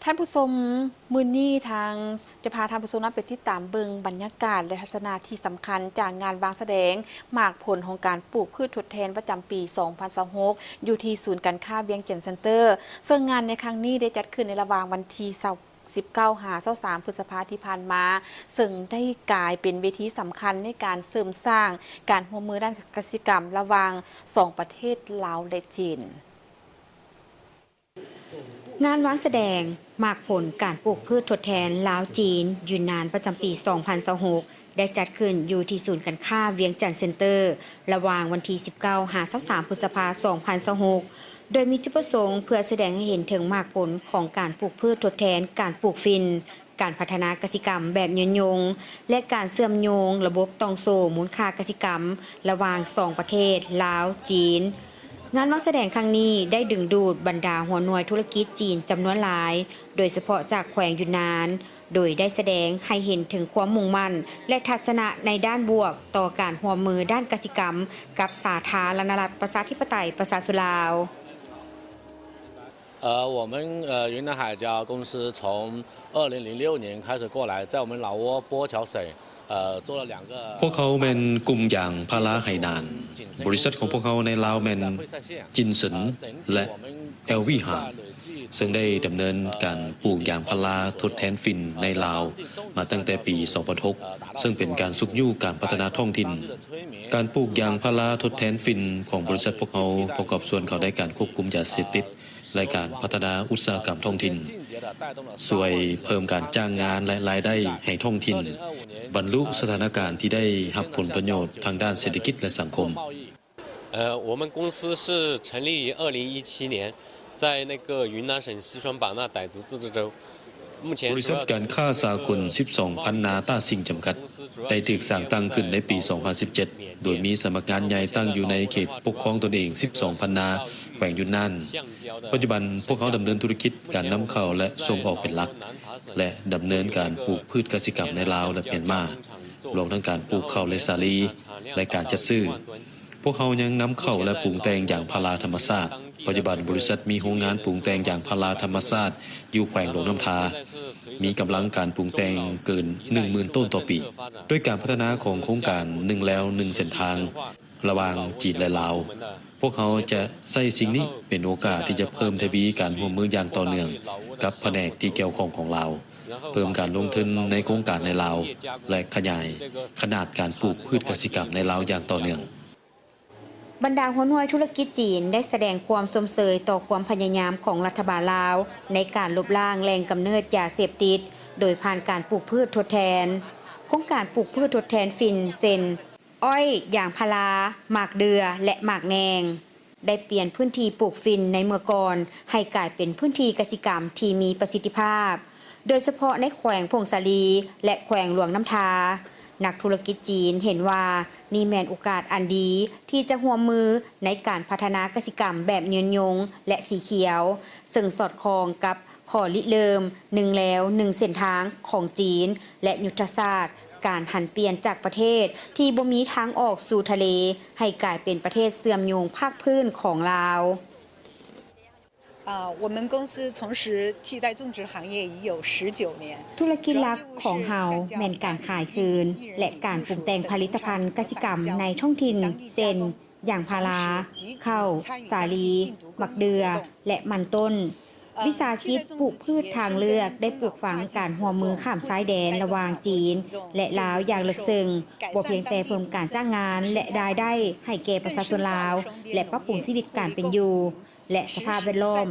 ທ່ານຜູ້ຊົມ, ມື້ນີ້ທາງຈະພາທ່ານຜູ້ຊົມນຳໄປຕິດຕາມເບິ່ງບັນຍາກາດ ແລະ ທັດສະນະທີ່ສຳຄັນຈາກງານວາງສະແດງໝາກຜົນຂອງການປູກພືດທົດແທນປະຈຳປີສອງພັນຊາວຫົກ ຢູ່ທີ່ສູນການຄ້າວຽງຈັນເຊັນເຕີ ເຊິ່ງງານໃນຄັ້ງນີ້ໄດ້ຈັດຂຶ້ນໃນລະຫວ່າງວັນທີຊາວ ສິບເກົ້າ ຫາ ຊາວສາມ ພຶດສະພາທີ່ຜ່ານມາ, ເຊິ່ງໄດ້ກາຍເປັນເວທີສຳຄັນໃນການເສີມສ້າງການຮ່ວມມືດ້ານກະສິກຳລະຫວ່າງສອງປະເທດລາວ ແລະ ຈີນ. ງານວາງສະແດງໝາກຜົນການປູກພືດທົດແທນລາວ-ຈີນ ຍືນນານ ປະຈຳປີສອງພັນຊາວຫົກ ໄດ້ຈັດຂຶ້ນຢູ່ທີ່ສູນການຄ້າວຽງຈັນເຊັນເຕີ ລະຫວ່າງວັນທີສິບເກົ້າ ຫາ ຊາວສາມ ພຶດສະພາ ສອງພັນຊາວຫົກ ໂດຍມີຈຸດປະສົງເພື່ອສະແດງໃຫ້ເຫັນເຖິງໝາກຜົນຂອງການປູກພືດທົດແທນການປູກຝິ່ນ, ການພັດທະນາກະສິກຳແບບຍືນຍົງ ແລະ ການເຊື່ອມໂຍງລະບົບຕ່ອງໂສ້ມູນຄ່າກະສິກຳລະຫວ່າງສອງປະເທດລາວ-ຈີນ. ງານວາງສະແດງຄັ້ງນີ້ໄດ້ດຶງດູດບັນດາຫົວໜ່ວຍທຸລະກິດຈີນຈຳນວນຫຼາຍ, ໂດຍສະເພາະຈາກແຂວງຢຸນນານ, ໂດຍໄດ້ສະແດງໃຫ້ເຫັນເຖິງຄວາມມຸ່ງໝັ້ນ ແລະ ທັດສະນະໃນດ້ານບວກຕໍ່ການຮ່ວມມືດ້ານກະສິກຳກັບສາທາລະນະລັດປະຊາທິປະໄຕປະຊາຊົນລາວ. 呃，我们呃云南海椒公司从二零零六年开始过来，在我们老挝波桥省呃做了两个。พวกเขาแม่นกลุ่มยางพาราไหหนาน บริษัทของพวกเขาในลาวแม่นจินเซินและแอลวีหา ซึ่งได้ดำเนินการปลูกยางพาราทดแทนฝิ่นในลาวมาตั้งแต่ปีสองพันหก ซึ่งเป็นการสุกยูการพัฒนาท้องถิ่น การปลูกยางพาราทดแทนฝิ่นของบริษัทพวกเขาประกอบส่วนเข้าในการควบคุมยาเสพติด ແລະ ການພັດທະນາອຸດສາຫະກຳທ້ອງຖິ່ນ ຊ່ວຍເພີ່ມການຈ້າງງານ ແລະ ລາຍໄດ້ໃຫ້ທ້ອງຖິ່ນ ບັນລຸສະຖານະການທີ່ໄດ້ຮັບຜົນປະໂຫຍດທາງດ້ານເສດຖະກິດ ແລະ ສັງຄົມ. 呃，我们公司是成立于二零一七年，在那个云南省西双版纳傣族自治州。 ບໍລິສັດການຄ້າສາກົນສິບສອງພັນນາຕ້າຊິງຈຳກັດ ໄດ້ຖືກສ້າງຕັ້ງຂຶ້ນໃນປີສອງພັນສິບເຈັດ ໂດຍມີສຳນັກງານໃຫຍ່ຕັ້ງຢູ່ໃນເຂດປົກຄອງຕົນເອງສິບສອງພັນນາ ແຂວງຢຸນນານ. ປັດຈຸບັນພວກເຮົາດຳເນີນທຸລະກິດການນຳເຂົ້າ ແລະ ສົ່ງອອກເປັນຫຼັກ ແລະ ດຳເນີນການປູກພືດກະສິກຳໃນລາວ ແລະ ມຽນມາ, ລວມທັງການປູກເຂົ້າ ແລະ ສາລີ ແລະ ການຈັດຊື້. ພວກເຮົາຍັງນຳເຂົ້າ ແລະ ປຸງແຕ່ງຢາງພາລາທຳມະຊາດ. ປັດຈຸບັນບໍລິສັດມີໂຮງງານປຸງແຕ່ງຢາງພາລາທຳມະຊາດຢູ່ແຂວງຫຼວງນ້ຳທາ, ມີກຳລັງການປຸງແຕ່ງເກີນໜຶ່ງໝື່ນໂຕນຕໍ່ປີ. ດ້ວຍການພັດທະນາຂອງໂຄງການໜຶ່ງແລວໜຶ່ງເສັ້ນທາງລະຫວ່າງຈີນ ແລະ ລາວ, ພວກເຮົາຈະໃຊ້ສິ່ງນີ້ເປັນໂອກາດທີ່ຈະເພີ່ມທະວີການຮ່ວມມືຢ່າງຕໍ່ເນື່ອງກັບພະແນກທີ່ກ່ຽວຂ້ອງຂອງລາວ, ເພີ່ມການລົງທຶນໃນໂຄງການໃນລາວ ແລະ ຂະຫຍາຍຂະໜາດການປູກພືດກະສິກຳໃນລາວຢ່າງຕໍ່ເນື່ອງ. ບັນດາຫົວໜ່ວຍທຸລະກິດຈີນໄດ້ສະແດງຄວາມຊົມເຊີຍຕໍ່ຄວາມພະຍາຍາມຂອງລັດຖະບານລາວໃນການລົບລ້າງແຫຼ່ງກຳເນີດຢາເສບຕິດ ໂດຍຜ່ານການປູກພືດທົດແທນ. ໂຄງການປູກພືດທົດແທນຝິ່ນ ເຊັ່ນ ອ້ອຍ, ຢາງພາລາ, ໝາກເດື່ອ ແລະ ໝາກແໜ່ງ ໄດ້ປ່ຽນພື້ນທີ່ປູກຝິ່ນໃນເມື່ອກ່ອນໃຫ້ກາຍເປັນພື້ນທີ່ກະສິກຳທີ່ມີປະສິດທິພາບ. ໂດຍສະເພາະໃນແຂວງຜົ້ງສາລີ ແລະ ແຂວງຫຼວງນ້ຳທາ, ນັກທຸລະກິດຈີນເຫັນວ່ານີ້ແມ່ນໂອກາດອັນດີທີ່ຈະຮ່ວມມືໃນການພັດທະນາກະສິກຳແບບຍືນຍົງ ແລະ ສີຂຽວ, ເຊິ່ງສອດຄ່ອງກັບຂໍ້ລິເລີ່ມໜຶ່ງແລວໜຶ່ງເສັ້ນທາງຂອງຈີນ ແລະ ຍຸດທະສາດການຫັນປ່ຽນຈາກປະເທດທີ່ບໍ່ມີທາງອອກສູ່ທະເລ ໃຫ້ກາຍເປັນປະເທດເຊື່ອມໂຍງພາກພື້ນຂອງລາວ. 啊，我们公司从事替代种植行业已有十九年。 ທຸລະກິດຫຼັກຂອງເຮົາແມ່ນການຂາຍຄືນ ແລະ ການປຸງແຕ່ງຜະລິດຕະພັນກະສິກຳໃນທ້ອງຖິ່ນ ເຊັ່ນ ຢາງພາລາ, ເຂົ້າ, ສາລີ, ໝາກເດື່ອ ແລະ ມັນຕົ້ນ. ວິສາຫະກິດປູກພືດທາງເລືອກໄດ້ປູກຝັງການຮ່ວມມືຂ້າມຊາຍແດນລະຫວ່າງຈີນ ແລະ ລາວຢ່າງເລິກເຊິ່ງ, ບໍ່ພຽງແຕ່ເພີ່ມການຈ້າງງານ ແລະ ລາຍໄດ້ໃຫ້ແກ່ປະຊາຊົນລາວ ແລະ ປັບປຸງຊີວິດການເປັນຢູ່ ແລະ ສະພາບແວດລ້ອມ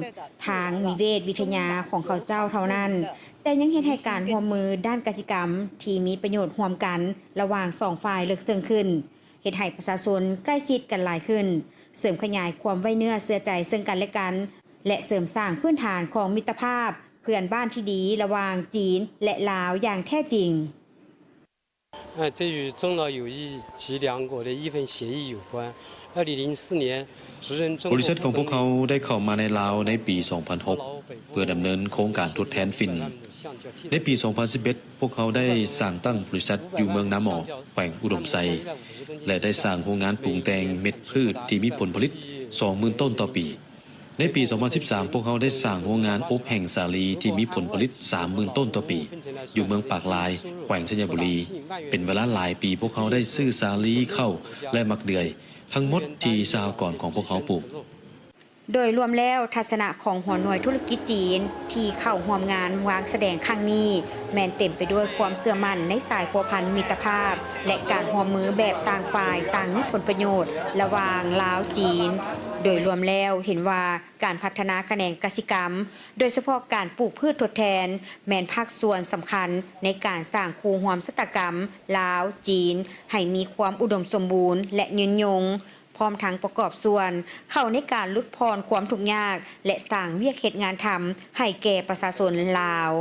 ທາງນິເວດວິທະຍາຂອງເຂົາເຈົ້າເທົ່ານັ້ນ, ແຕ່ຍັງເຮັດໃຫ້ການຮ່ວມມືດ້ານກະສິກຳທີ່ມີປະໂຫຍດຮ່ວມກັນລະຫວ່າງສອງຝ່າຍເລິກເຊິ່ງຂຶ້ນ, ເຮັດໃຫ້ປະຊາຊົນໃກ້ຊິດກັນຫຼາຍຂຶ້ນ, ເສີມຂະຫຍາຍຄວາມໄວ້ເນື້ອເຊື່ອໃຈເຊິ່ງກັນແລະກັນ ແລະ ເສີມສ້າງພື້ນຖານຂອງມິດຕະພາບເພື່ອນບ້ານທີ່ດີລະຫວ່າງຈີນ ແລະ ລາວຢ່າງແທ້ຈິງ. 呃，这与中老友谊及两国的一份协议有关。二零零四年，时任中国 ບໍລິສັດຂອງພວກເຮົາໄດ້ເຂົ້າມາໃນລາວໃນປີສອງພັນຫົກ ເພື່ອດຳເນີນໂຄງການທົດແທນຝິ່ນ. ໃນປີສອງພັນສິບເອັດ ພວກເຮົາໄດ້ສ້າງຕັ້ງບໍລິສັດຢູ່ເມືອງນາໝໍ້ ແຂວງອຸດົມໄຊ ແລະ ໄດ້ສ້າງໂຮງງານປຸງແຕ່ງເມັດພືດທີ່ມີຜົນຜະລິດສອງໝື່ນໂຕນຕໍ່ປີ. ໃນປີສອງພັນສິບສາມ ພວກເຮົາໄດ້ສ້າງໂຮງງານອົບແຫ້ງສາລີທີ່ມີຜົນຜະລິດສາມໝື່ນໂຕນຕໍ່ປີ ຢູ່ເມືອງປາກລາຍ ແຂວງໄຊຍະບູລີ. ເປັນເວລາຫຼາຍປີ ພວກເຮົາໄດ້ຊື້ສາລີ, ເຂົ້າ ແລະ ໝາກເດືອຍ ທັງໝົດທີ່ສະຫະກອນຂອງພວກເຮົາປູກ. ໂດຍລວມແລ້ວ, ທັດສະນະຂອງຫົວໜ່ວຍທຸລະກິດຈີນທີ່ເຂົ້າຮ່ວມງານວາງສະແດງຄັ້ງນີ້ ແມ່ນເຕັມໄປດ້ວຍຄວາມເຊື່ອໝັ້ນໃນສາຍພົວພັນມິດຕະພາບ ແລະ ການຮ່ວມມືແບບຕ່າງຝ່າຍຕ່າງມີຜົນປະໂຫຍດລະຫວ່າງລາວ-ຈີນ. ໂດຍລວມແລ້ວເຫັນວ່າການພັດທະນາຂະແໜງກະສິກຳ, ໂດຍສະເພາະການປູກພືດທົດແທນ, ແມ່ນພາກສ່ວນສຳຄັນໃນການສ້າງຄູ່ຮ່ວມຊະຕາກຳລາວ-ຈີນ ໃຫ້ມີຄວາມອຸດົມສົມບູນ ແລະ ຍືນຍົງ. ພ້ອມທັງປະກອບສ່ວນເຂົ້າໃນການຫຼຸດຜ່ອນຄວາມທຸກຍາກ ແລະ ສ້າງວຽກເຮັດງານທຳໃຫ້ແກ່ປະຊາຊົນລາວ.